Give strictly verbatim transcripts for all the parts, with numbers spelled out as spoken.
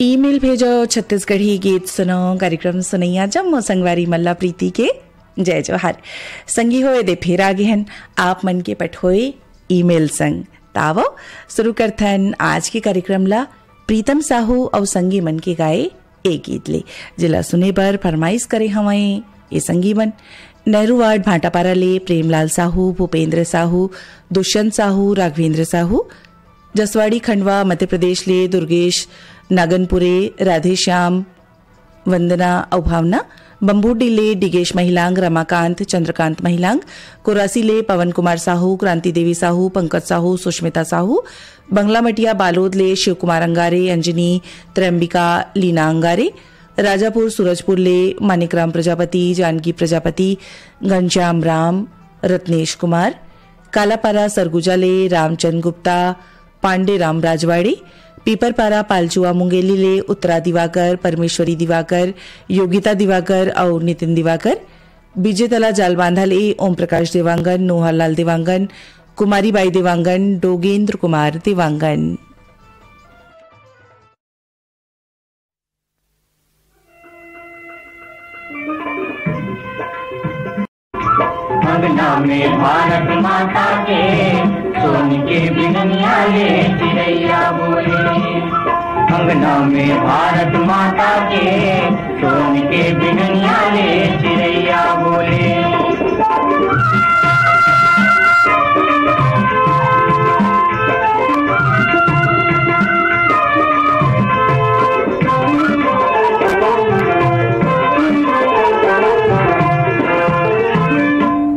Email भेजो, छत्तीसगढ़ी गीत सुनो, कार्यक्रम सुनैया जम्मो संगवारी मन ला प्रीति के जय जोहार। संगी हो, एदे फेर आगे हन आप मन के पठोए ईमेल संग। तावो, शुरू करथन आज के कार्यक्रम ला प्रीतम साहू अउ संगी मन के गाए ए गीत ले, जेला सुने बर फरमाइश करे हवंय ये संगी मन। नेहरू वार्ड भाटापारा ले प्रेमलाल साहू, भूपेंद्र साहू, दुष्यंत साहू, राघवेंद्र साहू, जसवाड़ी खंडवा मध्य प्रदेश ले दुर्गेश नागनपुरे, राधेश्याम, वंदना अउ भावना, बम्बूडी ले डिगेश महिलांग, रमाकांत, चंद्रकांत महिलांग, कोरासी ले पवन कुमार साहू, क्रांति देवी साहू, पंकज साहू, सुष्मिता साहू, बंगला मटिया बालोद ले शिव कुमार अंगारे, अंजनी, त्रयंबिका, लीना अंगारे, राजापुर सूरजपुर ले मानिकराम प्रजापति, जानकी प्रजापति, घनश्याम राम, रत्नेश कुमार, कालापारा सरगुजा ले रामचंद गुप्ता, पांडे राम राजवाड़े, पीपरपारा पालचुआ मुंगेली ले उत्तरा दिवाकर, परमेश्वरी दिवाकर, योगिता दिवाकर अउ नितिन दिवाकर, बीजेतला जालबांधा ले ओम प्रकाश देवांगन, नोहरलाल देवांगन, कुमारी बाई देवांगन, डोगेंद्र कुमार देवांगन। अंगना में भारत माता के सोन के बिननिया ले चिड़ैया बोले। अंगना में भारत माता के सोन के बिननिया ले चिड़ैया बोले।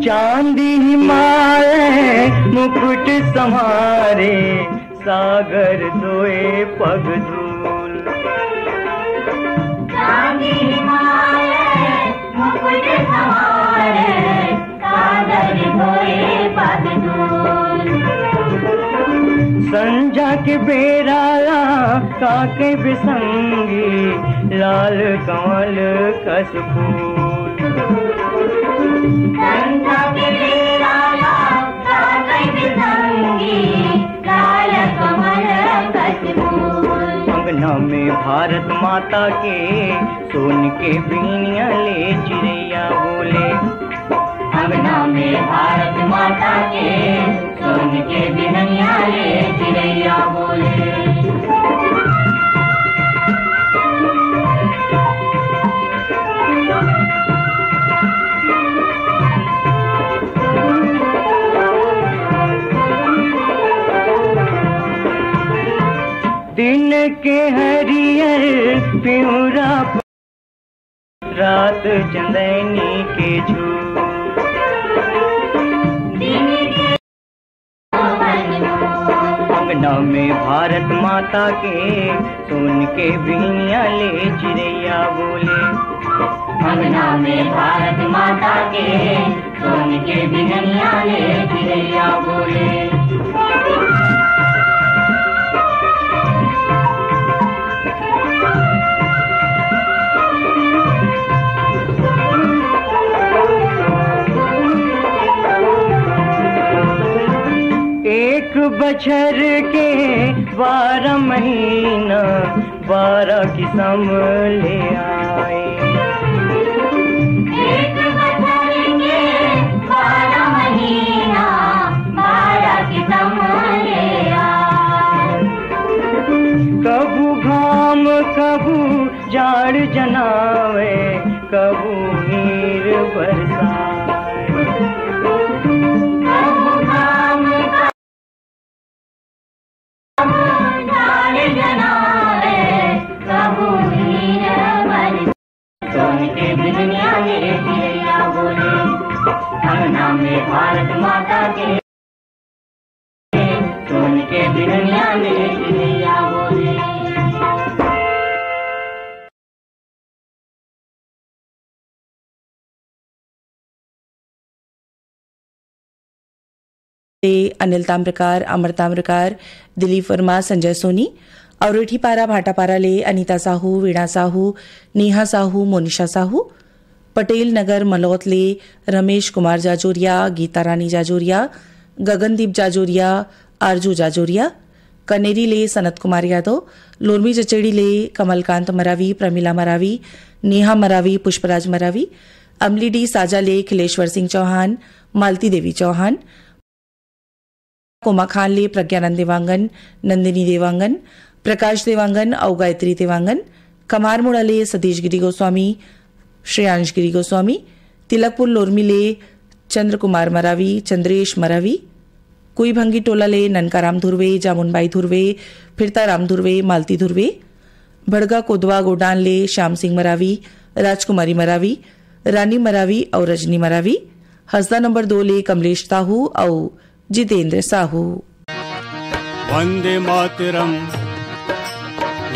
चांद हिमालय मुकुट संहारे, सागर धोए पग धूल। चांद हिमालय मुकुट संहारे, सागर धोए पग धूल। संझा के बेरा ला काके बिसंगी, लाल कमल कस फूल। संझा के बेरा ला काके बिसंगी, लाल कमल कस फूल। अंगना में भारत माता के सोन के बिनिया ले चिड़ैया बोले। अंगना में भारत माता के सोन के बिननिया ले चिड़ैया बोले। दिन के हरियर पिउरा रात चंदैनी के झूठ। अंगना में भारत माता के सोन के बिनिया ले चिड़ैया बोले। अंगना में भारत माता के सोन के बिननिया ले चिड़ैया बोले। एक बछर के बारह महीना, बारह किसम ले आए। एक बछर के बारह महीना, बारह किसम ले आए। कभू घाम, कभू जाड़ जनावे, कभू नीर बरसाए। कभू घाम, कभू जाड़ जनावे, कभू नीर बरसाए। सोन के बिजलियां में चिड़िया बोले, अंगना में भारत माता के। सोन के बिजलियां में चिड़िया बोले। ते अनिल ताम्रकार, अमर ताम्रकार, दिलीप वर्मा, संजय सोनी, अउर रिठीपारा भाटापारा ले अनीता साहू, वीणा साहू, नेहा साहू, मोनिशा साहू, पटेल नगर मलौत ले रमेश कुमार जाजोरिया, गीता रानी जाजोरिया, गगनदीप जाजोरिया, आरजू जाजोरिया, कनेरी ले सनत कुमार यादव, लोरमी चचेड़ी ले कमलकांत मरावी, प्रमिला मरावी, नेहा मरावी, पुष्पराज मरावी, अमलीडी साजा ले खिलेश्वर सिंह चौहान, मालती देवी चौहान, कोमाखान ले प्रज्ञानंद देवांगन, नंदिनी देवांगन, प्रकाश देवांगन अउ गायत्री देवांगन, कमारमुड़ा ले सतीश गिरी गोस्वामी, श्रेयांश गिरी गोस्वामी, तिलकपुर लोरमी ले चंद्र कुमार मरावी, चंद्रेश मरावी, कुईभंगी टोला ले ननकाराम धुर्वे, जामुनबाई धुर्वे, फिरताराम धुर्वे, मालती धुर्वे, भड़गा कोदवा गोडान ले श्याम सिंह मरावी, राजकुमारी मरावी, रानी मरावी अउ रजनी मरावी, हसदा नंबर दो ले कमलेश साहू अउ जितेंद्र साहू। वंदे मातरम,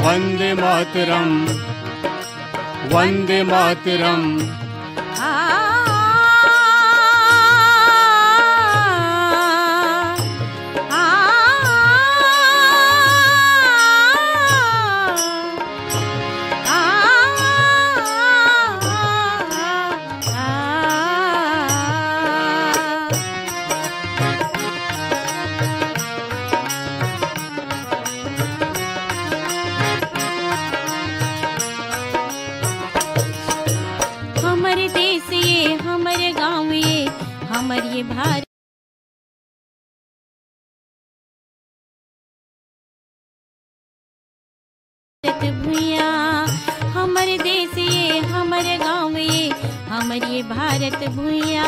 वंदे मातरम, वंदे मातरम। हमर देश ये, हमर गाँव ये, हमर ये भारत भुइया। हमर देश ये, हमर गाँव ये, हमर ये भारत भुइया।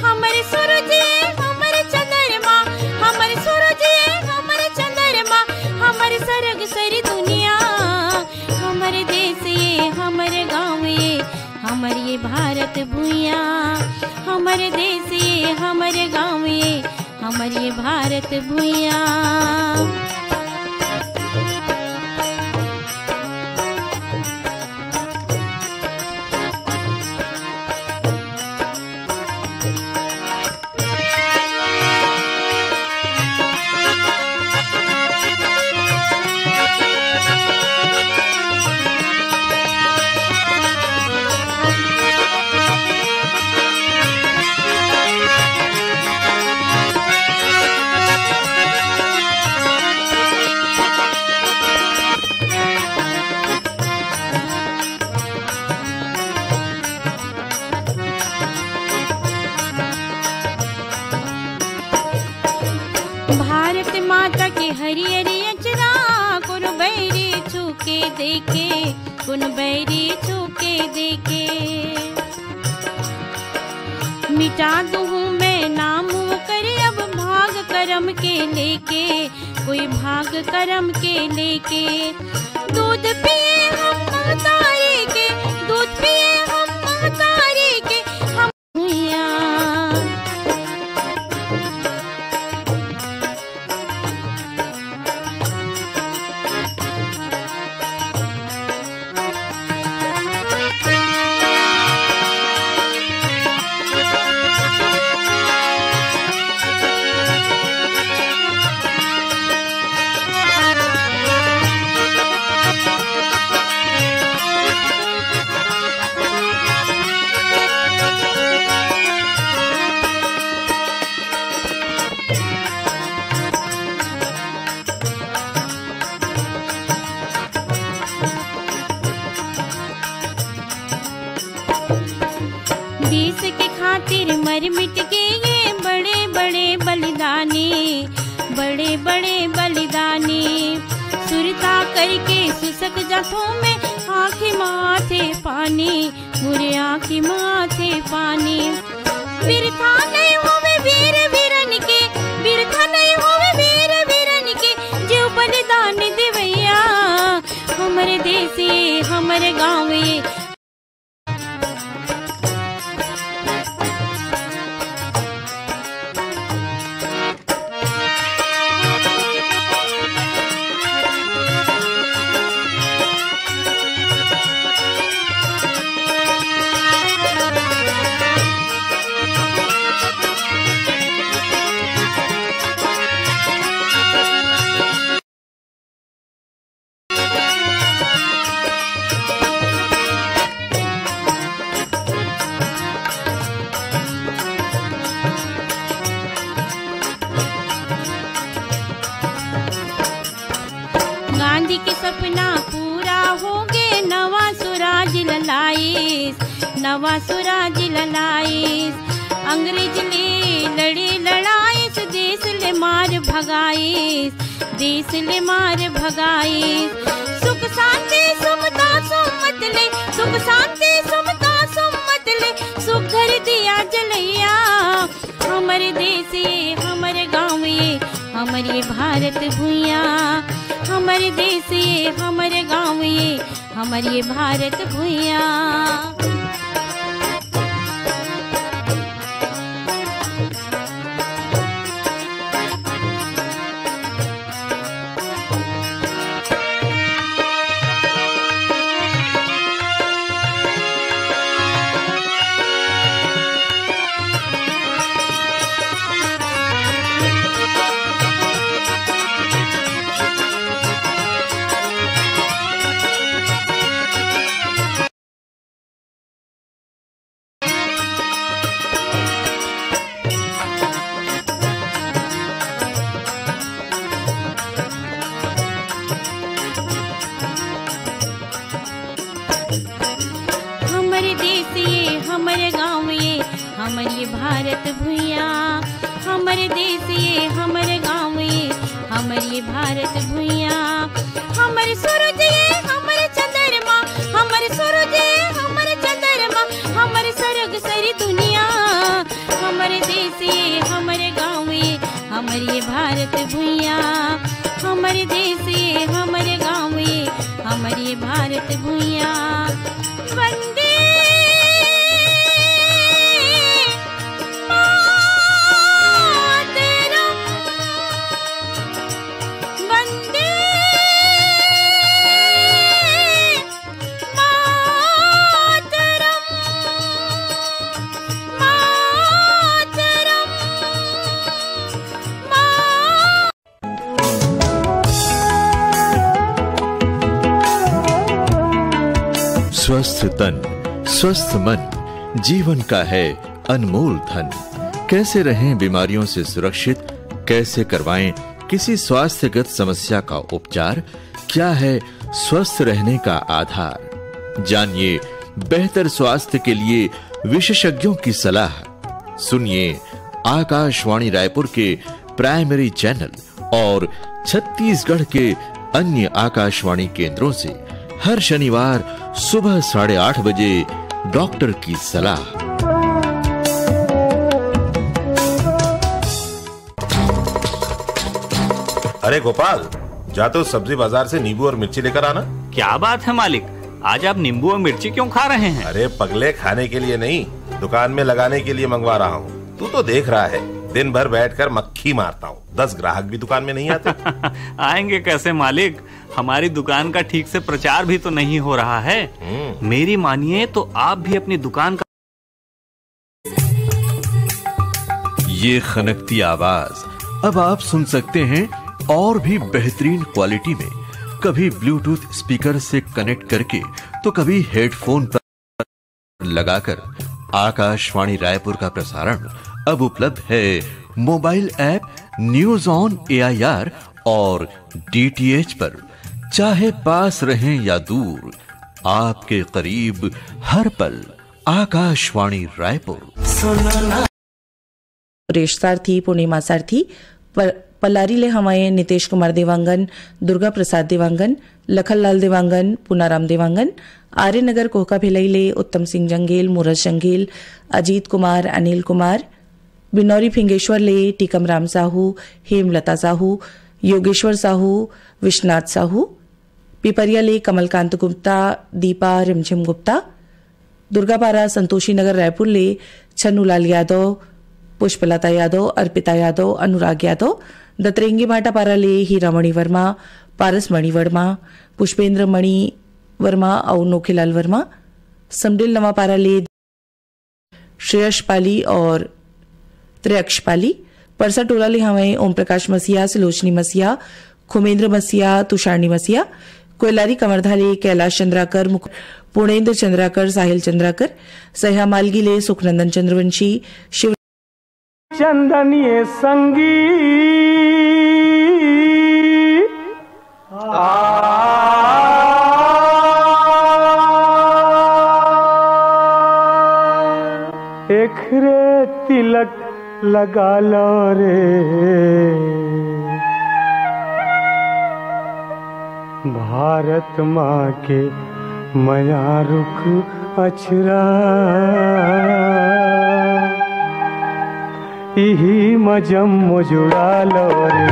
हमर सूरज ये, हमर चंद्रमा, हमर सूरज ये, हमर चंद्रमा, हमर सरग सरी दुनिया। हमर देश ये, हमर गाँव ये, हमर ये भारत भुइया। हमर देश ये, हमर गाँव ये, हमर ये भारत भुइया। भारत माता के हरियरी अचरा, कोनो बैरी छू के देखे, कोनो बैरी छू के देखे। मिटा दूँ मैं नाम ओकर अब भाग करम के लेके, कोई भाग करम के लेके। दूध पिए हम महतारी के, दूध पिए हम महतारी के, हम भुइया। देश के खातिर मर मिट के ये बड़े बड़े बलिदानी, बड़े बड़े बलिदानी। सुरता करके सुसक जाथों में आँखी माथे पानी, मोरे आँखी माथे पानी। बिरथा नहीं होवे वीर वीरन के, बिरथा नहीं होवे वीर वीरन के, जो बलिदान देवैया। हमर देश ये, हमर गाँव ये, सपना पूरा होगे, नवा सुराज ललाइस, नवा सुराज ललाइस। अंग्रेज ले लड़े लड़ाइस, देश ले मार भगाइस, देश ले मार भगाइस। सुख शांति सुमता सुमत ले, सुख शांति सुमता सुमत ले, सुघर दिया जलैया। हमर देश ये, हमर गाँव ये, हमर ये भारत भुइयाँ। हमर देश ये, हमर गाँव ये, हमर ये भारत भुइयाँ। हमर देश ये, हमर गाँव ये, हमर ये भारत भुइयाँ। हमर देश ये, हमर गाँव ये, हमर ये भारत भुइयाँ। हमर सूरज ये, हमर चंद्रमा, हमर सूरज ये, हमर चंद्रमा, हमर सरग सरी दुनिया। हमर देश ये, हमर गाँव ये, हमर ये भारत भुइयाँ। हमर देश ये, हमर गाँव ये, हमर ये भारत भुइयाँ। वंदे मातरम, वंदे मातरम, मातरम, मा- स्वस्थ तन, स्वस्थ मन जीवन का है अनमोल धन। कैसे रहें बीमारियों से सुरक्षित, कैसे करवाएं किसी स्वास्थ्यगत समस्या का उपचार, क्या है स्वस्थ रहने का आधार, जानिए बेहतर स्वास्थ्य के लिए विशेषज्ञों की सलाह। सुनिए आकाशवाणी रायपुर के प्राइमरी चैनल और छत्तीसगढ़ के अन्य आकाशवाणी केंद्रों से हर शनिवार सुबह साढ़े आठ बजे डॉक्टर की सलाह। अरे गोपाल, जा तो सब्जी बाजार से नींबू और मिर्ची लेकर आना। क्या बात है मालिक, आज आप नींबू और मिर्ची क्यों खा रहे हैं? अरे पगले, खाने के लिए नहीं, दुकान में लगाने के लिए मंगवा रहा हूँ। तू तो देख रहा है, दिन भर बैठकर मक्खी मारता हूँ, दस ग्राहक भी दुकान में नहीं आते। आएंगे कैसे मालिक, हमारी दुकान का ठीक से प्रचार भी तो नहीं हो रहा है। हम्म। मेरी मानिए तो आप भी अपनी दुकान का ये खनकती आवाज अब आप सुन सकते हैं और भी बेहतरीन क्वालिटी में। कभी ब्लूटूथ स्पीकर से कनेक्ट करके, तो कभी हेडफोन पर लगाकर। आकाशवाणी रायपुर का प्रसारण अब उपलब्ध है mobile app news on AIR और डीटीएच पर। चाहे पास रहें या दूर, आपके करीब हर पल आकाशवाणी रायपुर। सुरेश सारथी, पूर्णिमा सारथी, प-, पलारी ले हवंय नितेश कुमार देवांगन, दुर्गा प्रसाद देवांगन, लखनलाल देवांगन, पुनाराम देवांगन, आर्य नगर कोहका भिलाई ले उत्तम सिंह जंगेल, मूरज जंगेल, अजीत कुमार, अनिल कुमार, बिनौरी फिंगेश्वर ले टीकम राम साहू, हेमलता साहू, योगेश्वर साहू, विश्वनाथ साहू, पिपरिया ले कमलकांत गुप्ता, दीपा रिमझिम गुप्ता, दुर्गापारा संतोषी नगर रायपुर ले छन्नूलाल यादव, पुष्पलता यादव, अर्पिता यादव, अनुराग यादव, दतरेंगी भाटापारा ले हीरामणि वर्मा, पारसमणि वर्मा, पुष्पेंद्र मणि वर्मा अउ नोखेलाल वर्मा, समडिल नवापारा ले श्रेयस पाली और त्रेयक्ष पाली, परसा टोला ले हवंय ओम प्रकाश मसीहा, सुलोचनी मसीहा, खुमेंद्र मसीहा, तुषारनी मसीहा, कोयलारी कवर्धा ले कैलाश चंद्राकर, मुक-, पूर्णेंद्र चंद्राकर, साहिल चंद्राकर, सह्यामालगी ले सुखनंदन चंद्रवंशी, शिव चंदनिये संगी आ एखरे तिलक लगा लो रे, भारत माँ के मया रुख अछरा। इही म जम्मो जुड़ा लो रे।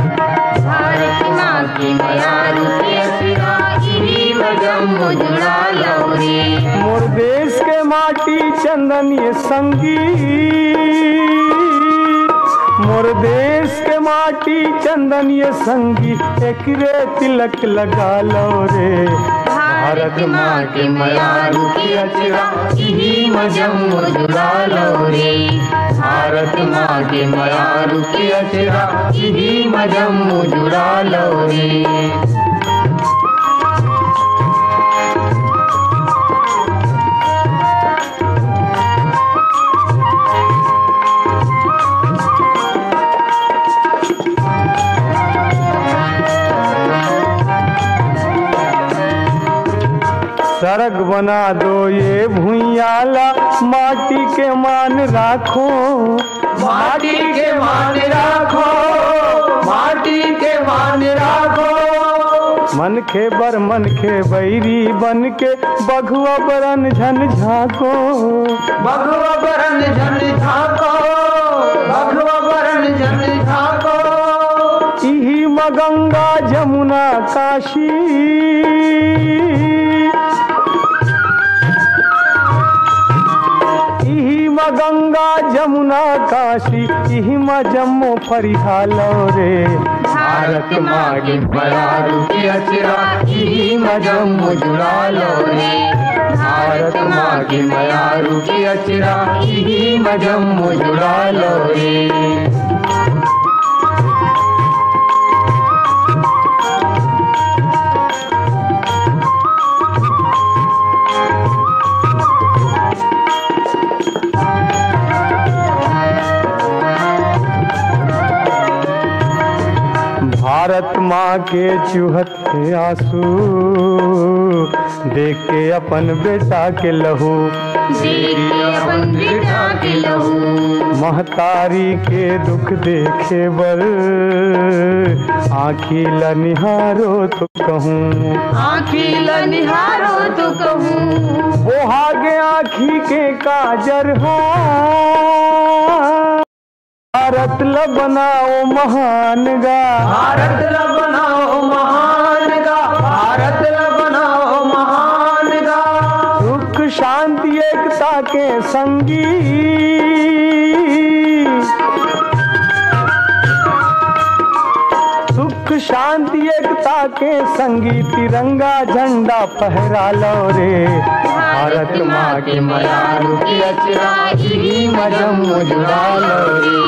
भारत माँ के मया रुख अछरा, इही म जम्मो जुड़ा लो रे। मोर देश के माटी चंदन ये संगी, मोर देश के माटी चंदन ये संगी, एकरे तिलक लगा लो रे। भारत माँ के मया रुख अछरा, इही म जम्मो जुड़ा लो रे। भारत माँ के मया रुख अछरा, इही म जम्मो जुड़ा लो रे। सरग बना दो ये भुइयां ला, माटी के मान राखो। माटी के मान राखो, माटी के मान राखो। मनखे बर मनखे बैरी बन के, बघवा बरन झन झांको। बघवा बरन झन झांको, बघवा बरन झन झांको। इही म गंगा जमुना काशी, इही म गंगा जमुना काशी, इही म जम्मो फरिहा लो रे। भारत माँ के मया रुख अछरा, इही म जम्मो जुड़ा लो रे। भारत माँ के मया रुख अछरा, इही म जम्मो जुड़ा लो रे। भारत माँ के चुहत हे आंसू, देख के अपन बेटा के लहू। देख के अपन बेटा के लहू। महतारी के दुख देखे बर, आँखी ल निहारो तो कहूँ। आँखी ल निहारो तो कहूँ। बोहा गे आँखी के काजर हा। भारत ल बनाओ महान गा। भारत ल बनाओ महान गा। भारत ल बनाओ महान गा। सुख शांति एकता के संगी। सुख शांति एकता के संगी, तिरंगा झंडा फहरा लो रे। भारत माँ के मया रुख अछरा, इही म जम्मो जुड़ा लो रे।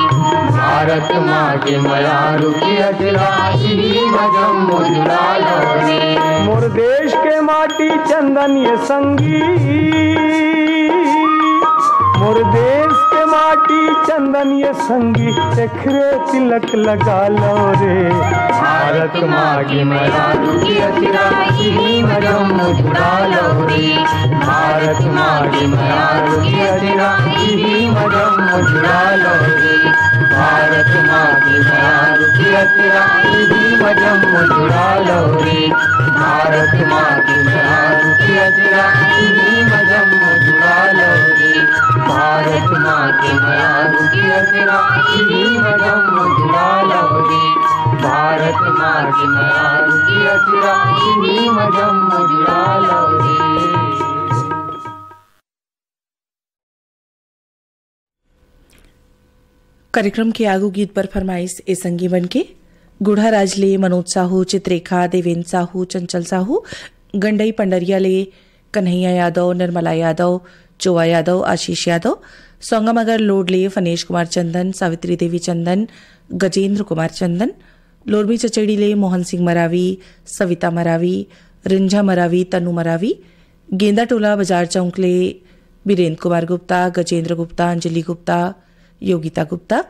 भारत माँ के मया रुख अछरा, इही म जम्मो जुड़ा लो रे। मोर देश के माटी चंदन ये संगी, मोर देश के माटी चंदन ये संगी, एकरे तिलक लगा लो रे। भारत माँ के मया रुख अछरा, इही म जम्मो जुड़ा लो रे। भारत माँ के मया रुख अछरा, इही म जम्मो जुड़ा लो रे। भारत माँ के मया रुख अछरा, इही म जम्मो जुड़ा लो रे। भारत माँ के मया रुख अछरा, इही म जम्मो जुड़ा लो रे। भारत माँ के मया रुख अछरा, इही म जम्मो जुड़ा लो रे। भारत माँ के मया रुख अछरा, इही म जम्मो जुड़ा लो रे। कार्यक्रम के आगू गीत पर फरमाइश ए संगी मन के, गुढ़ा राज ले मनोज साहू, चित्रेखा, देवेंद्र साहू, चंचल साहू, गंडई पंडरिया ले कन्हैया यादव, निर्मला यादव, चोवा यादव, आशीष यादव, सौंगामगर लोड ले फनेश कुमार चंदन, सावित्री देवी चंदन, गजेंद्र कुमार चंदन, लोरमी चचेड़ी ले मोहन सिंह मरावी, सविता मरावी, रिंझा मरावी, तनु मरावी, गेंदा टोला बाजार चौक ले बीरेंद्र कुमार गुप्ता, गजेंद्र गुप्ता, अंजलि गुप्ता, योगिता गुप्ता,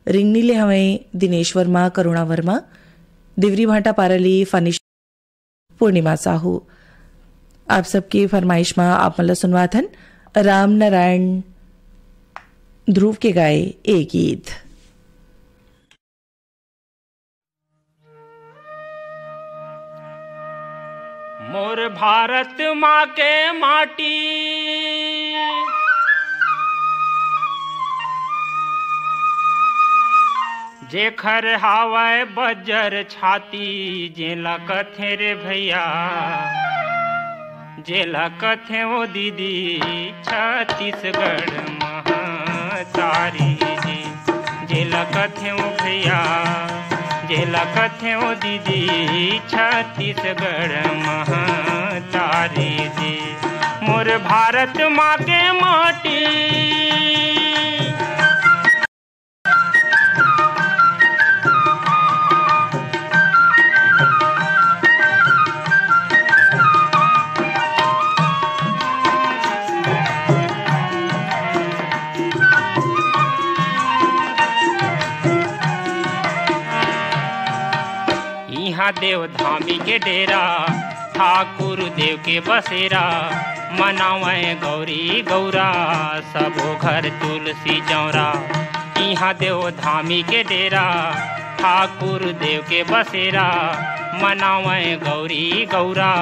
रिंगनी ले हवंय दिनेश वर्मा, करुणा वर्मा, देवरी भाटापारा ले फनिश, पूर्णिमा साहू। आप सबके फरमाइश मा आप मन ल सुनवाथन राम नारायण ध्रुव के गाए ए गीत। मोर भारत माँ के माटी, जेखर हावय बज्जर छाती, जेला कथे रे भैया, जेला कथे ओ दीदी, छत्तीसगढ़ महतारी जी। जेला कथे ओ भैया, जेला कथे ओ दीदी, छत्तीसगढ़ महतारी जी। मोर भारत माँ के माटी। इहाँ देव धामी के डेरा, ठाकुर देव के बसेरा, मनावय गौरी गौरा, सबो घर तुलसी चौरा। इहाँ देव धामी के डेरा, ठाकुर देव के बसेरा, मनावय गौरी गौरा,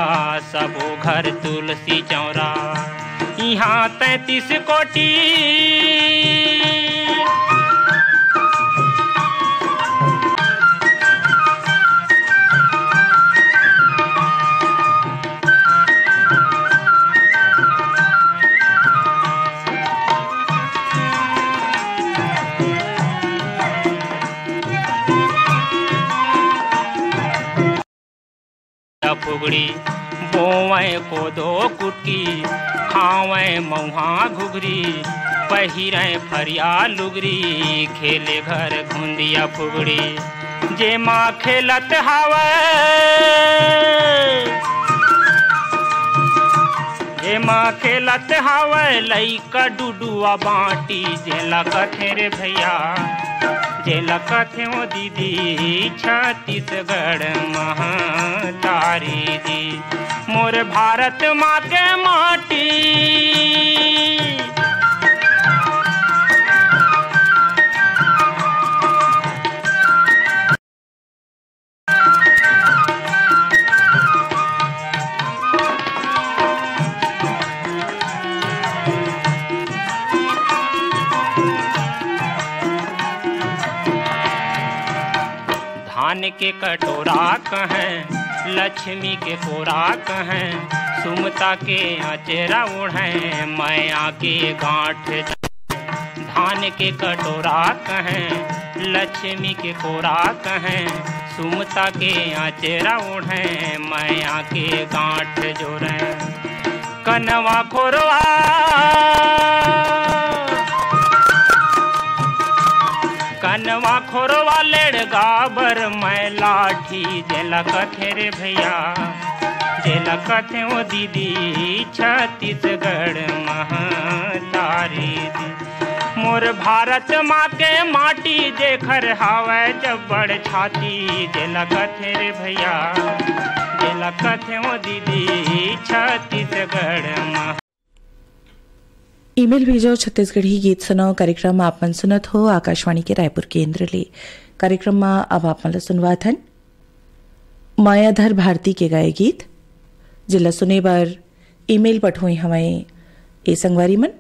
सबो घर तुलसी चौरा। इहाँ तैंतीस कोटि फुगड़ी, बोवय कोदो कुटकी, खावय मउहा घुघरी, पहिरय फरिया लुगरी, खेले घर घुंदिया फुगड़ी। जेमा खेलत हावय, जेमा खेलत हावय लइका डुडुआ बांटी, जेला कथे रे भैया, जेला कथे ओ दीदी, छत्तीसगढ़ महतारी जी। मोर भारत माँ के माटी। धान के कटोरा कहैं, लक्ष्मी के कोरा कहैं, सुमता के अचेरा ओढ़ैं, मया के गांठ। धान के कटोरा कहैं, लक्ष्मी के कोरा कहैं, सुमता के अचेरा ओढ़ैं, मया के गांठ जोरैं। कनवा खोरवा, कनवा खोरवा लेड़गा बर मैं लाठी, जेला कथे रे भैया, जेला कथे ओ दीदी, छत्तीसगढ़ महतारी जी। मोर भारत माँ के माटी, जेखर हावय जब्बड़ छाती, जेला कथे रे भैया, जेला कथे ओ दीदी, छत्तीसगढ़ महा। ईमेल भेजो छत्तीसगढ़ी गीत सुनाओ कार्यक्रम आप मन सुनत हो आकाशवाणी के रायपुर केंद्र ले। कार्यक्रम मा अब आप मन ल सुनवाथन मायाधर भारती के गाए गीत, जेला सुने बर ईमेल पठोई हवय ए संगवारी मन।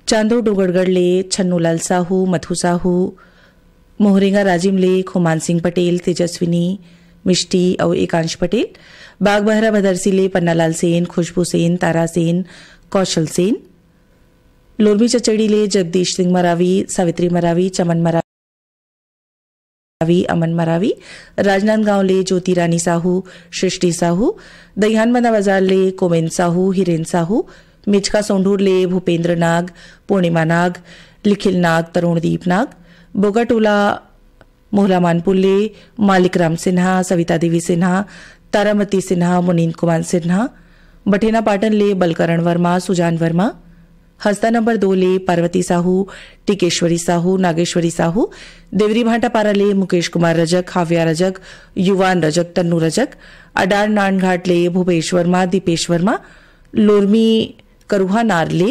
चांदो डोंगरगढ़ ले छन्नूलाल साहू, मधु साहू, मोहरेंगा राजिम ले खुमान सिंह पटेल, तेजस्विनी मिष्टी अउ एकांश पटेल, बागबहरा भदरसी ले पन्नालाल सेन, खुशबू सेन, तारा सेन, कौशल सेन, लोरमी चचड़ी ले जगदीश सिंह मरावी, सावित्री मरावी, चमन मरावी, अमन मरावी, राजनांदगांव ले ज्योति रानी साहू, सृष्टि साहू, दईहान बंदा बाजार ले कोमेन साहू, हिरेन साहू, मिचका सोंढूर ले भूपेंद्र नाग, पूर्णिमा नाग, लिखिल नाग, तरुणदीप नाग, बोगाटोला मोहला मानपुर ले मालिक राम सिन्हा, सविता देवी सिन्हा, तारामती सिन्हा, मुनींद्र कुमार सिन्हा, बठेना पाटन ले बलकरण वर्मा, सुजान वर्मा, हस्ता नंबर दो ले पार्वती साहू, टिकेश्वरी साहू, नागेश्वरी साहू, देवरी भाटापारा ले मुकेश कुमार रजक, हाव्या रजक, युवान रजक, तन्नू रजक, अडार नानघाट ले भूपेश वर्मा, दीपेश वर्मा, लोरमी करुहा नार ले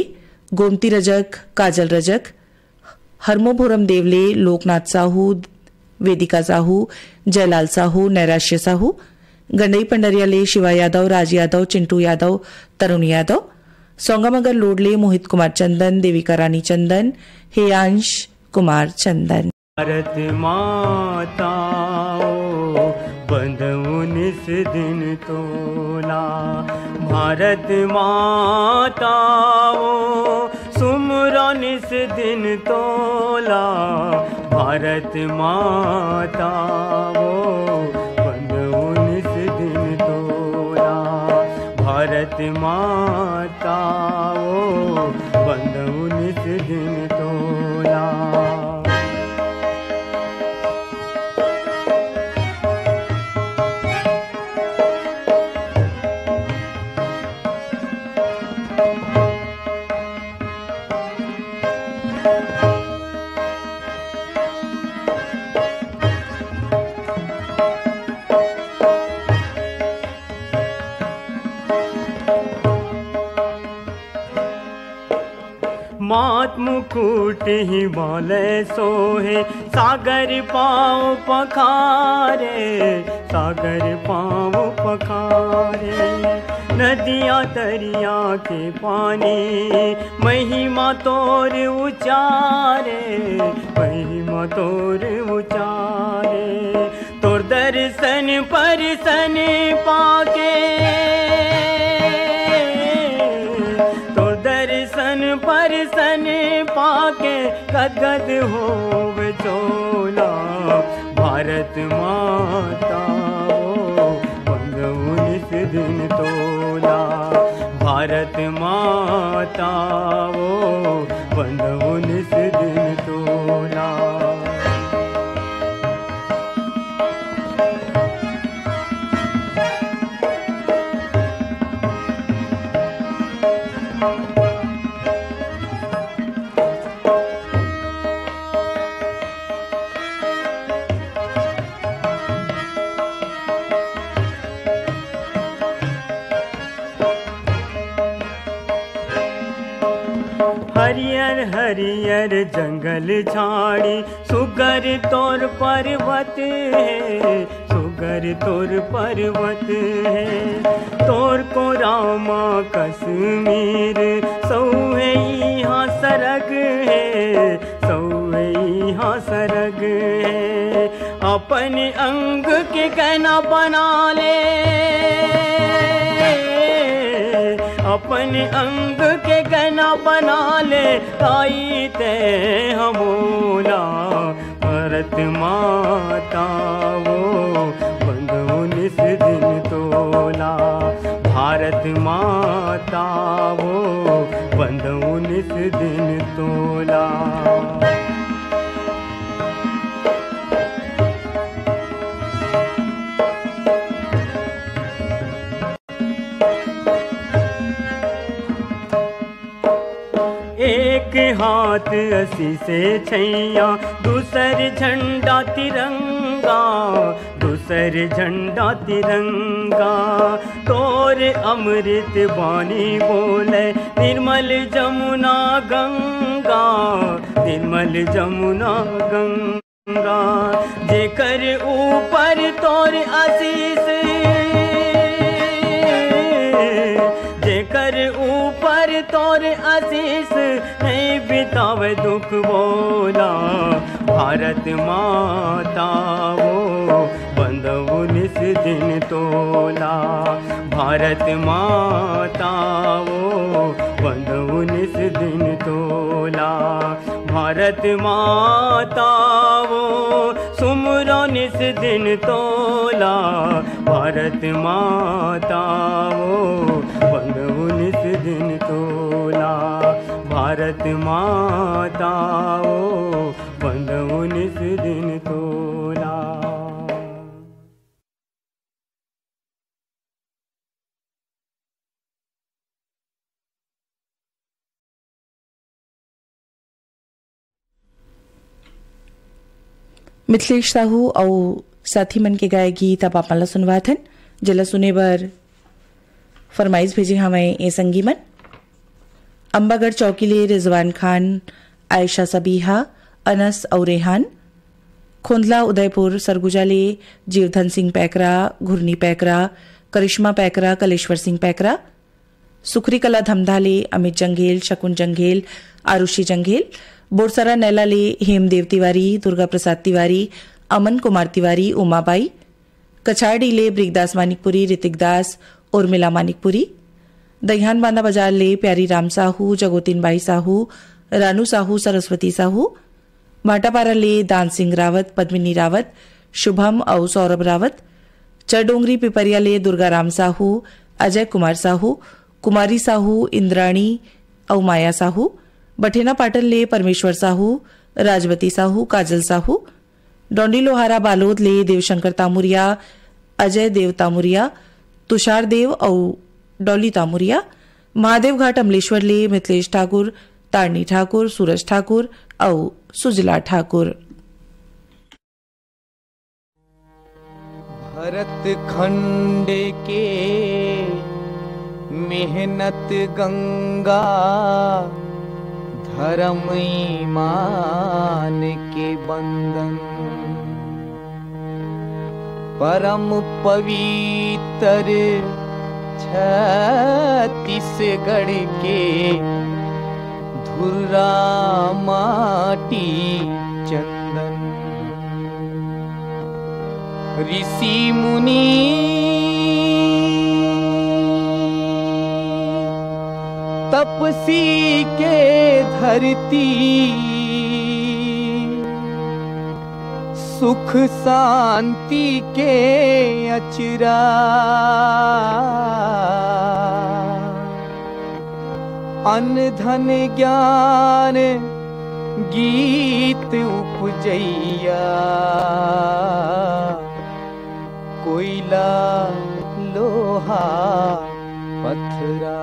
गोमती रजक, काजल रजक, हरमो भोरम देव ले लोकनाथ साहू, वेदिका साहू, जयलाल साहू, नैराश्य साहू, गंडई पंडरिया ले शिवा यादव, राज यादव, चिंटू यादव, तरुण यादव, सोंगामगर लोड ले मोहित कुमार चंदन, देविका रानी चंदन, हेयांश कुमार चंदन। भारत माता ओ, बंदऊन इस दिन तोला। भारत माता ओ, सुमरन इस दिन तोला। भारत माता ओ, बंदऊन इस दिन तोला। भारत माता ओ, बंदऊन इस दिन तोला। मात मुकुट हिमालय सोहे, सागर पाँव पखारे, सागर पाँव पखारे। नदिया तरिया के पानी, महिमा तोर उचारे, महिमा तोर उचारे। तोर दर्शन परसन पाके, तोर दर्शन परसन पाके, गदगद होवे चोला। भारत माता ओ, बंदऊन इस दिन तोला। भारत माता ओ, बंदऊन इस दिन तोला। हरियर हरियर जंगल झाड़ी, सुगर तोर पर्वत हे, सुगर तोर पर्वत हे। तोर कोरा म कश्मीर, सौहे इहाँ सरग हे, सौहे इहाँ सरग हे। अपन अंग के गहना बना ले, अपन अंग के गहना बना ले, ताई ते हमोला। भारत माता ओ, बंदऊन इस दिन तोला। भारत माता ओ, बंदऊन इस दिन तोला। एक हाथ असी से छैया, दूसर झंडा तिरंगा, दूसर झंडा तिरंगा। तोर अमृत बानी बोले, निर्मल जमुना गंगा, निर्मल जमुना गंगा। गंगा, जेकर ऊपर तोर आशीष, जेकर ऊपर तोर आशीष, नहीं बितावे दुख बोला। भारत माता ओ, बंदऊन इस दिन तोला। भारत माता ओ, बंदऊन इस दिन तोला। भारत माता ओ, सुमरन इस दिन तोला। भारत माता ओ, बंदऊन इस दिन तोला। भारत माता ओ, बंदऊन इस दिन तोला। मिथिलेश साहू अउ साथी मन के गाए गीत अब आप मन ला सुनवात हन, जेला सुने बर फरमाइश भेजे हवंय ए संगी मन। अम्बागढ़ चौकी ले रिजवान खान, आयशा सबीहा, अनस अउ रेहान। खोंदला उदयपुर सरगुजा ले जीवधन सिंह पैकरा, घुरनी पैकरा, करिश्मा पैकरा, कलेश्वर सिंह पैकरा। सुखरी कला धमधा ले अमित जंघेल, शकुन जंघेल, आरुषि जंघेल। बोरसरा नैला ले हेमदेव तिवारी, दुर्गा प्रसाद तिवारी, अमन कुमार तिवारी, उमाबाई। कछारडी ले ब्रिगदास मानिकपुरी, ऋतिक दास, उर्मिला मानिकपुरी। दईहान बांदा बाजार ले प्यारी राम साहू, जगोतिन बाई साहू, रानू साहू, सरस्वती साहू। भाटापारा ले दान सिंह रावत, पद्मिनी रावत, शुभम अउ सौरभ रावत। चरडोंगरी पिपरिया ले दुर्गा राम साहू, अजय कुमार साहू, कुमारी साहू, इंद्राणी अउ माया साहू। बठेना पाटन ले परमेश्वर साहू, राजवती साहू, काजल साहू। डोंडी लोहारा बालोद ले देवशंकर तामुरिया, अजय देव तामुरिया, तुषार देव अउ डॉली तामुरिया। महादेव घाट अमलेश्वर ले मिथिलेश ठाकुर, तारणी ठाकुर, सूरज ठाकुर अउ सुजला ठाकुर। भरत खंड के मेहनत गंगा, धर्म ईमान के बंधन। परम पवित्र छत्तीसगढ़ के धुर्रा माटी चंदन। ऋषि मुनि तपसी के धरती, सुख शांति के अचरा। अन्न धन ज्ञान गीत उपजैया, कोइला लोहा पथरा।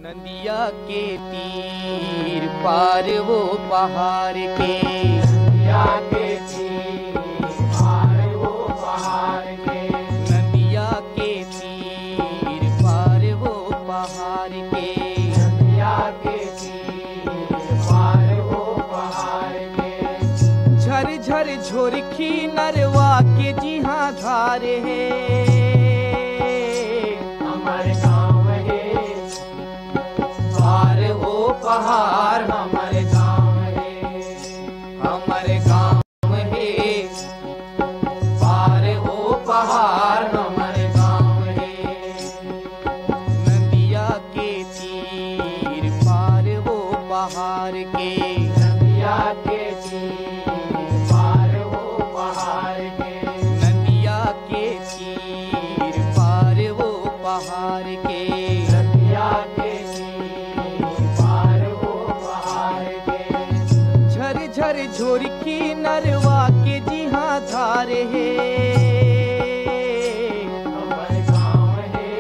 नदिया के तीर पार वो पहाड़ के, नदिया के तीर पार वो पहाड़ के, नदिया के तीर पार वो पहाड़ के, नदिया के तीर पार वो पहाड़ के। झर झर झोरखी नरवा के जिहाँ धार हे, हमर गाँव हे। पार ओ पहाड़ हमर गाँव हे, हमर गाँव हे। पार ओ पहाड़ हमर गाँव हे। नदिया के तीर पार ओ पहाड़ के, नदिया के तीर पार ओ पहाड़ के, नदिया के तीर पार ओ पहाड़ के, नदिया के तीर पार ओ पहाड़ के। झर झर झोरखी नरवा के जिहाँ धार हे, हमर गाँव हे।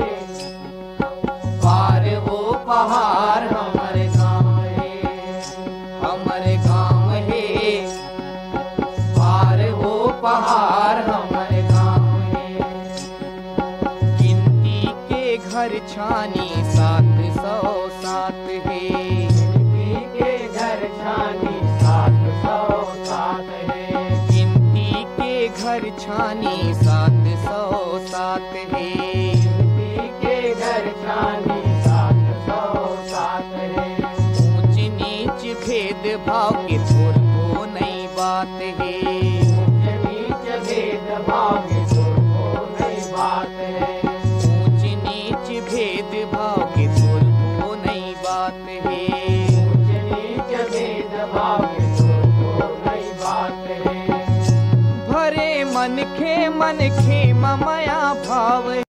पार ओ पहाड़ हमर गाँव हे, हमर गाँव हे। पार ओ पहाड़ हमर गाँव हे। गिनती के घर छानी सात सौ सात हे। गिनती के घर छानी सात सौ सात हे। गिनती के घर छानी सात सौ सात हे। गिनती के घर छानी सात सौ सात हे। ऊंच नीच भेदभाव के थोरको नई बात हे। ऊंच नीच भेदभाव के थोरको नई बात हे। ऊंच नीच भेदभाव के थोरको नई बात हे। ऊंच नीच भेदभाव के थोरको नई बात हे। भरे मनखे मनखे म मया भाव हे।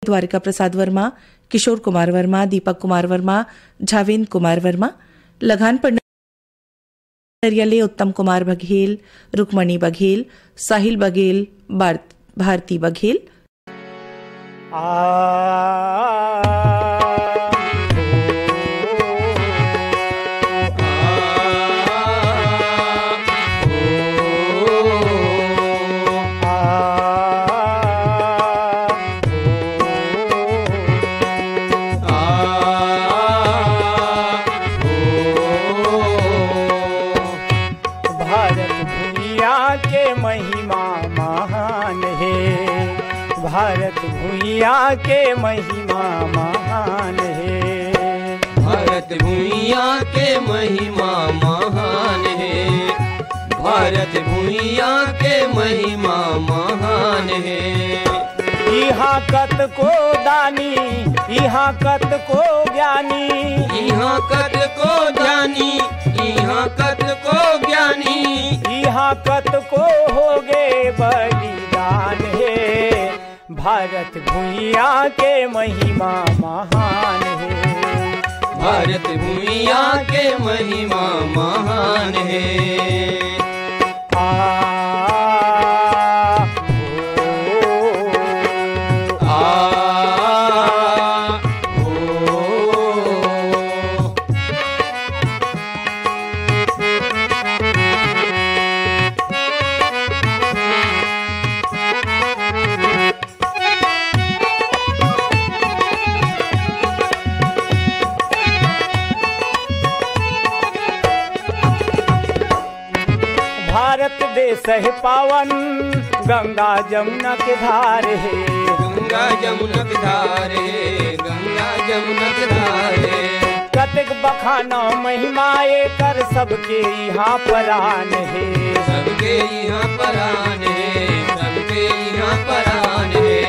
द्वारिका प्रसाद वर्मा, किशोर कुमार वर्मा, दीपक कुमार वर्मा, झावेंद्र कुमार वर्मा। लघान पंडरिया ले उत्तम कुमार बघेल, रुक्मणी बघेल, साहिल बघेल, बार-, भारती बघेल। भुइयां के महिमा महान हे। भारत भुइयां के महिमा महान हे। भारत भुइयां के महिमा महान हे। इहां कतको दानी, इहां कतको ज्ञानी, इहां कतको ज्ञानी, इहां कतको ज्ञानी, इहां कतको होगे बलिदान हे। भारत भुइयां के महिमा महान हे। भारत भुइयां के महिमा महान हे। आ, ओ, आ, ओ। भारत देश हे पावन, गंगा जमुना के धार हे। गंगा जमुना के धार हे, गंगा जमुना के धार हे। कतेक बखाना महिमा एकर, सबके इहां परान हे। सबके इहां परान हे, सबके इहां परान हे।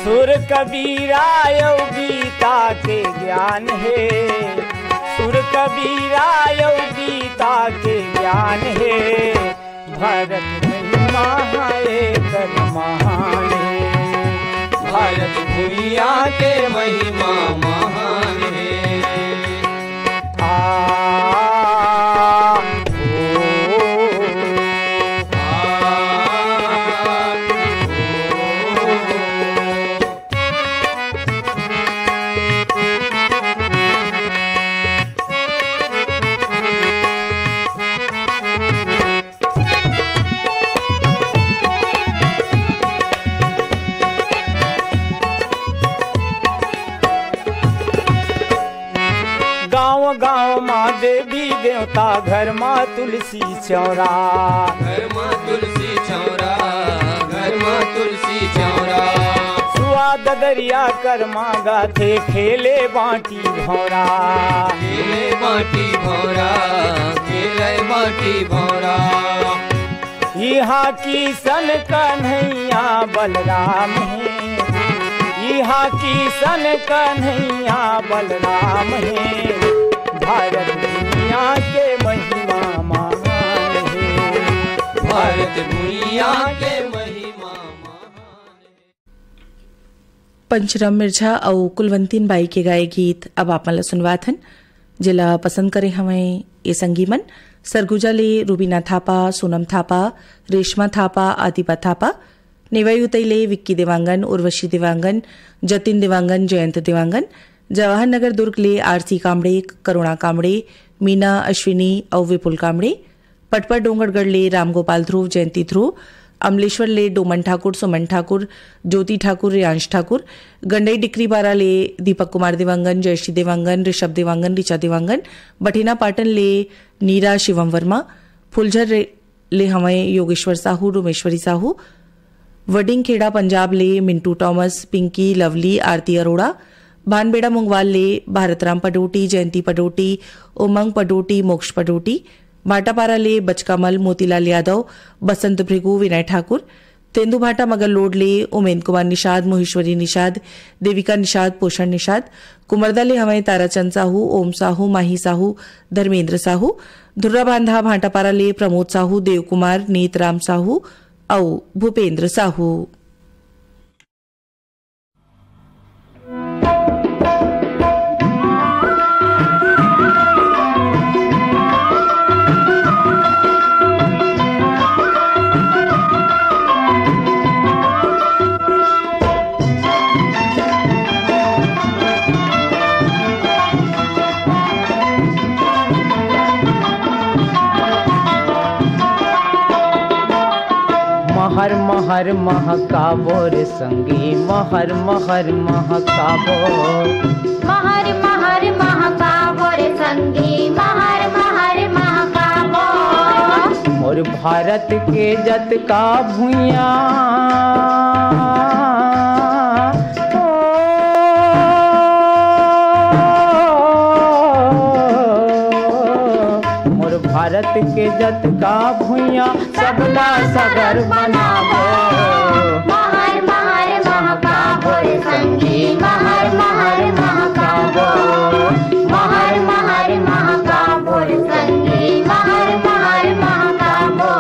सुर कबीरा अउ गीता के ज्ञान हे। सुर कबीरा अउ गीता के ज्ञान हे। भारत महिमा एकर महान हे। भारत भुइयां के महिमा महान हे। आ, ओ, आ, ओ। गांव गांव मा देवी देवता, घर मा तुलसी चौरा। घर मा तुलसी चौरा, घर मा तुलसी चौरा। सुआ ददरिया करमा गाथे, खेले बांटी भौरा। खेले बांटी भौरा, खेले बांटी भौरा। इहां किसन कन्हैया बलराम हे। इहां किसन कन्हैया बलराम हे। भारत दुनिया के महिमा महान हे। भारत दुनिया के महिमा महान हे। पंचराम मिर्झा अउ कुलवंतीन बाई के गाए गीत अब आप मन ल सुनवात हन, जेला पसंद करे हवंय ये संगी मन। सरगुजा ले रूबीना थापा, सोनम थापा, रेशमा थापा, आदिबा थापा, नेवाई उतई ले विक्की देवांगन, उर्वशी देवांगन, जतिन देवांगन, जयंत देवांगन, जवाहर नगर दुर्ग ले आरसी कामड़े, करुणा कामड़े, मीना, अश्विनी अउ विपुल कामड़े, पटपा डोंगरगढ़ ले रामगोपाल ध्रुव, जयंती ध्रुव, अमलेश्वर ले डोमन ठाकुर, सुमन ठाकुर, ज्योति ठाकुर, रियांश ठाकुर, गंडई डिक्रीबारा ले दीपक कुमार देवांगन, जयश्री देवांगन, ऋषभ देवांगन, ऋचा देवांगन, बठेना पाटन ले नीरा शिवम वर्मा, फुलझर रे-, ले हवंय योगेश्वर साहू, डोमेश्वरी साहू, वडिंग खेड़ा पंजाब ले मिंटू टॉमस, पिंकी, लवली, आरती अरोड़ा, भानबेड़ा मुंगवाल ले भारतराम पडोटी, जयंती पडोटी, उमंग पडोटी, मोक्ष पडोटी, भाटापारा ले बचकामल, मोतीलाल यादव, बसंत भृगु, विनय ठाकुर, तेंदूभाटा मगरलोड ले उमेंद कुमार निषाद, मोहेश्वरी निषाद, देविका निषाद, पोषण निषाद, कुमरदा ले हवंय ताराचंद साहू, ओम साहू, माही साहू, धर्मेंद्र साहू, धुर्राबांधा भाटापारा ले प्रमोद साहू, देव कुमार, नीत राम साहू अउ भूपेंद्र साहू। महर महर महकाबो रे संगी, महर महर महकाबो। महर महर महकाबो रे संगी, महर महर महकाबो। मोर भारत के जतका भुइयां, जत के जतका भुइयां, सबला सगर बनाबो। महर महर महकाबो रे संगी, महर महर महकाबो। महर महर महकाबो रे संगी, महर महर महकाबो।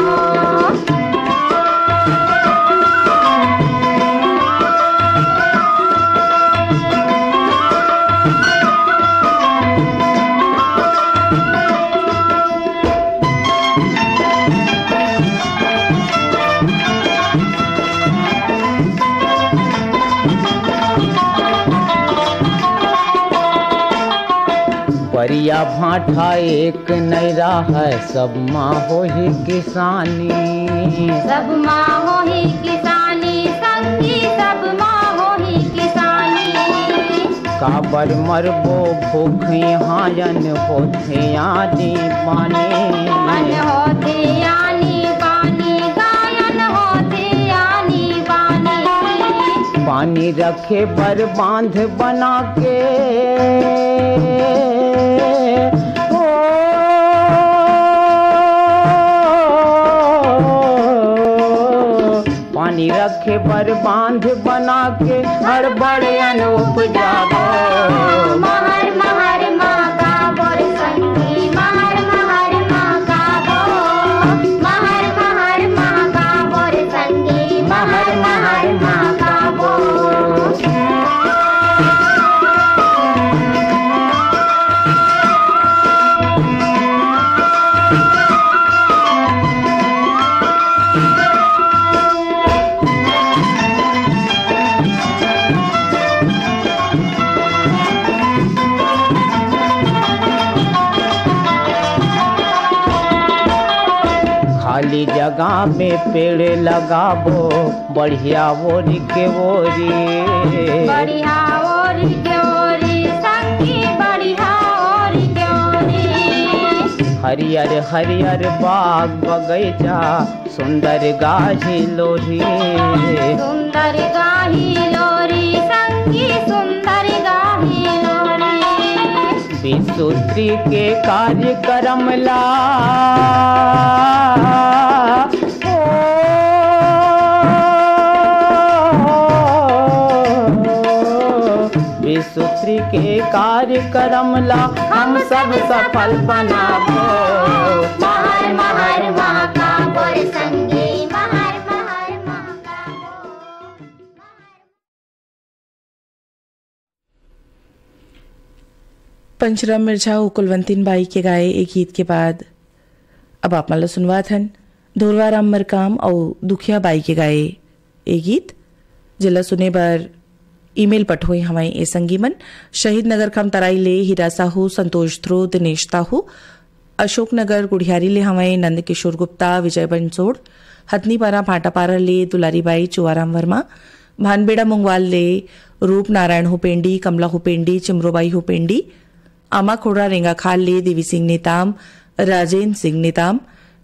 परिया भांठा एक नइ राहय, सब मा होही किसानी। सब मा होही किसानी, संगी सब मा होही किसानी। काबर मरबो भूख, इहाँ अन्न होथे आनी पानी। अन्न होथे आनी पानी, गायन होथे आनी पानी। पानी रखे बर बांध बना के, ओ, पानी रखे बर बांध बना के, हड़बड़ियन उपजाबो। महर महर मा काबो रे संगी, महर महर मा काबो। महर महर मा काबो रे संगी, महर महर मा काबो। खाली जगह में पेड़ लगाबो, बढ़िया ओरी के ओरी। बढ़िया ओरी के ओरी, संगी बढ़िया ओरी के ओरी। हरियर हरियर बाग बगैचा, सुंदर गाही लोरी। सुंदर गाही लोरी, संगी सुंदर गाही लोरी। बिसुत्री के कार्यक्रम ला, ओ, बिसुत्री के कार्यक्रम ला हम सब सफल बनाबो। महर महर मा काबो रे संगी, महर महर मा काबो। पंचराम मिर्झा अउ कुलवंतीन बाई के गाए ए गीत के बाद अब आप मन ल सुनवात हन धुरवा राम मरकाम अउ दुखिया बाई के गाए ए गीत, जेला सुने बर ईमेल पठोई हवय ए संगी मन। शहीद नगर खमतराई ले हीरा साहू, संतोष ध्रुव, दिनेश साहू, अशोक नगर गुढ़ियारी ले हवय नंद किशोर गुप्ता, विजय बंसोड़, हथनीपारा भाटापारा ले दुलारी बाई, चुआराम वर्मा, भानबेड़ा मुंगवाल ले रूप नारायण हुपेंडी, कमला हुपेंडी, चिमरोबाई हुपेंडी, आमाखोड़ा रेंगाखाल ले देवी सिंह नेताम, राजेंद्र सिंह नेताम,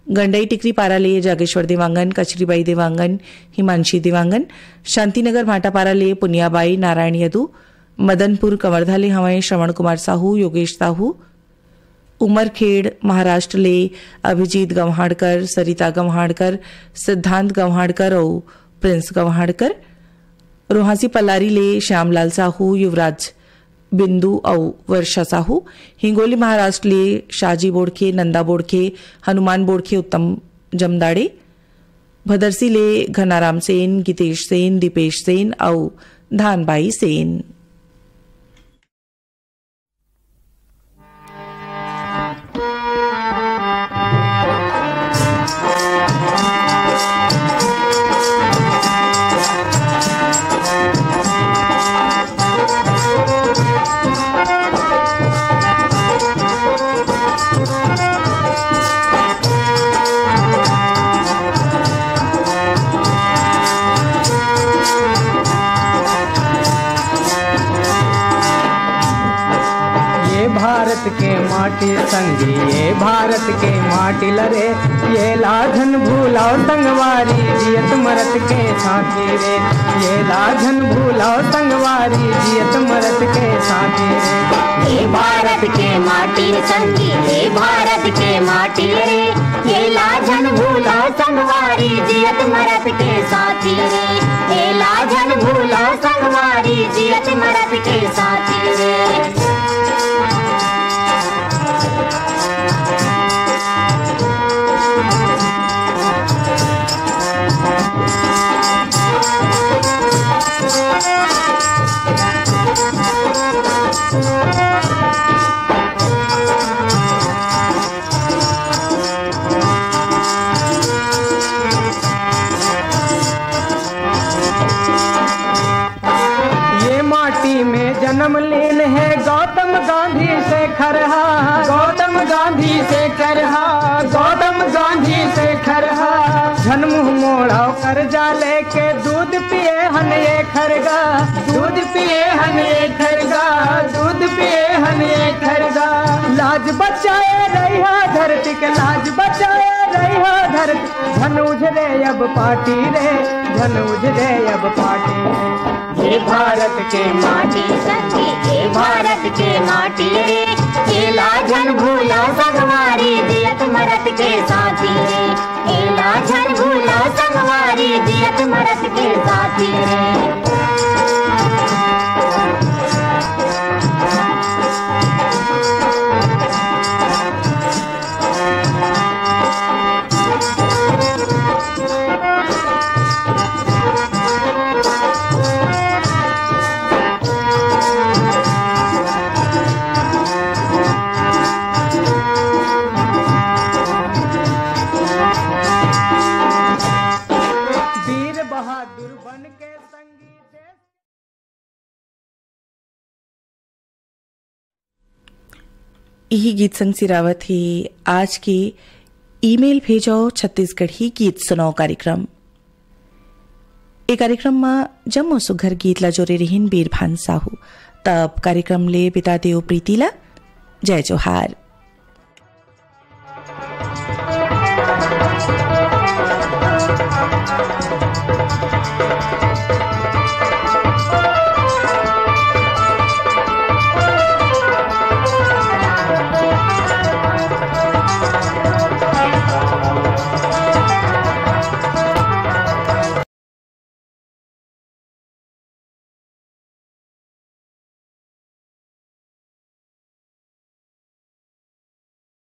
गंडई टिकरी पारा ले जागेश्वर देवांगन, कचरीबाई देवांगन, हिमांशी देवांगन, शांतिनगर भाटापारा ले पुनियाबाई, नारायण यदु, मदनपुर कवर्धा ले हवय श्रवण कुमार साहू, योगेश साहू, उमरखेड़ महाराष्ट्र ले अभिजीत गंवहाड़कर, सरिता गंवहाड़कर, सिद्धांत गंवहाड़कर अउ प्रिंस गंवहाड़कर, रोहासी पलारी ले श्यामलाल साहू, युवराज बिंदु अउ वर्षा साहू, हिंगोली महाराष्ट्र ले शाजी बोड़खे, नंदा बोड़खे, हनुमान बोड़खे, उत्तम जमदाड़े, भदरसी ले घनाराम सेन, गीतेश सेन, दीपेश सेन अउ धानबाई सेन। ये भारत के माटी संगी, ये भारत के माटी लरे, ये ला झन भूलाओ संगवारी, जियत मरत के साथी रे, ये ला झन भूलाओ संगवारी, जियत मरत के साथी रे। ये भारत के माटी रे संगी, हे भारत के माटी रे, एला झन भूलो संगवारी, जियत मरत के साथी रे, एला झन भूलो संगवारी, जियत मरत के साथी रे। ये माटी में जन्म लीन हे गौतम गांधी शेखर हा, गौतम गांधी शेखर हा, गौतम गांधी शेखर हा। झन मुंह मोड़ो, कर्जा लेके दूध पिए हन ये खरगा, दूध पिए हन ये खरगा, दूध पिए हन ये खरगा। लाज बचाए रहिहा धरती के, लाज बचाए रहिहा धरती। झन उझरे अब पाटी रे, झन उझरे अब पाटी रे। हे भारत के माटी संगी, हे भारत के माटी रे, एला झन भूलो संगवारी, जियत मरत के साथी रे, एला झन भूलो संगवारी, जियत मरत के साथी रे। वीर बहादुर बन के संगी देश। इही गीत संग सिरावत हे आज के ईमेल भेजो छत्तीसगढ़ी गीत सुनाओ कार्यक्रम। ए कार्यक्रम म जम्मो सुघर गीत ला जोरे रिहिन बीरभान साहू। तब कार्यक्रम ले बिदा देव प्रीति ला। जय जोहार।